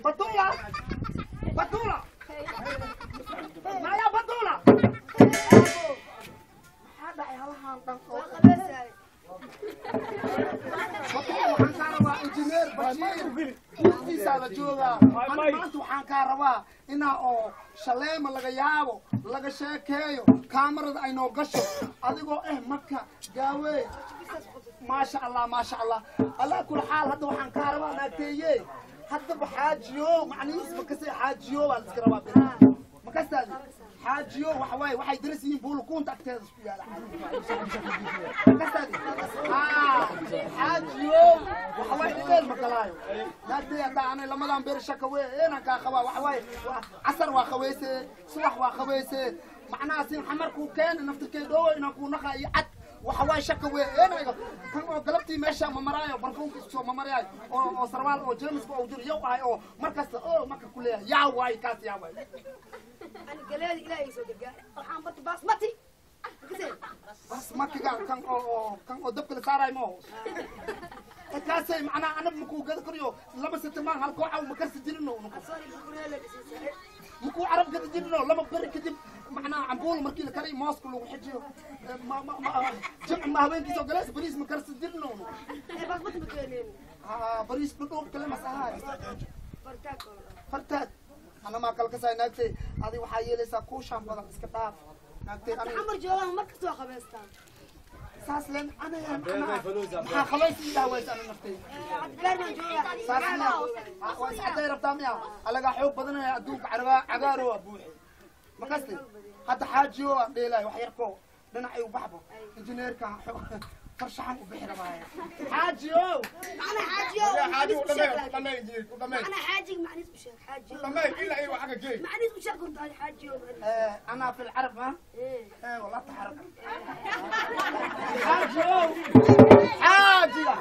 Batula, Batula, maya Batula. Maxaa dhacay halahan dhan oo Batula? Waxaan kaa rabaa injineer Bashiir buurtiisaa la joogaa. Ani maanta waxaan kaa rabaa inaa oo shaleema laga yaabo laga sheekeeyo, kaamarada ay noo gasho adigoo maka gaawey. Maasha Allah, maasha Allah, alaa kula xaal. Hadda waxaan kaa rabaa naagteeye, haddaba xaajiyo macnihiis makasay? Xaajiyo baa la iska rabaa beri makastaadi. Xaajiyo waxa waaye waxay daris yihiin buulukuunta agteeda isku yaala makastaadi. Xaajiyo waxa waaye dheel magalaayo naagtey. Haddaa anay lamadan beri shaka wey eenaan kaa qabaa. Waxa waaye casar waa qaweyse, subax waa qaweyse, macnaha sin xamarkuu keena naftirkay dhoowo inaan kuu naqaa iyo cad. Waxa waaye shaka wey eenayga kan oo galabtii meesha ma maraayo, barfuunka isku soo ma maraayo oo sarwaal oo jeemiska oo jiro yow ahay oo markasta oo maka ku leeyahay. Yaa waay kaas, yaa waay. Ani galeeda Ilaahay soo gargaar, waxaan barta basmati. Bas makiga kan oo kan oo dabka la saaraay ma hoos kaasay. Macnaha anab makuu gada kariyo laba sitimaan hal kooxa ma karsi jirino, makuu carab gada jirino laba beri kadib. Macnaha cambuul markii la kariyo mooska lagu xijiyo ma ma ma jimc ma habeenkiisa oo galees bariis ma karsi jirino. Basmati ma keeneen? Bariis dhudhuub kale masahaay fartaag ana maa kala kasaay naagtay. Adi waxaa yeelaysaa kuushaan badan iska dhaaf naagtay. Xamar joogaan markasta waa qabeystaan. Saas len ana macnaha maxaa qabays ii dhaawaysa ana naftay. Cabdigaar baan joogaa. Saas miya? Waa iscaday rabtaa miya? Alagaa xoog badanaya adduunka carabaa cagaaro waa buuxi makaste. Hadda xaajiyo aan dheelayo wax yarko dhinacay u baxbo injineerka farshaxan u bixi rabaaye xaajiyo. Macna xaajiyo xaaji u dhamay, u dhamay injineer, u dhamay. Macna xaajiga macniis u sheeg, xaajiyo u dhamay ilaa iyo waxa ka geey macniis u sheeg horta xaajiyo. أنا في العرب ها إيه والله تحرك. حاجيو حاجية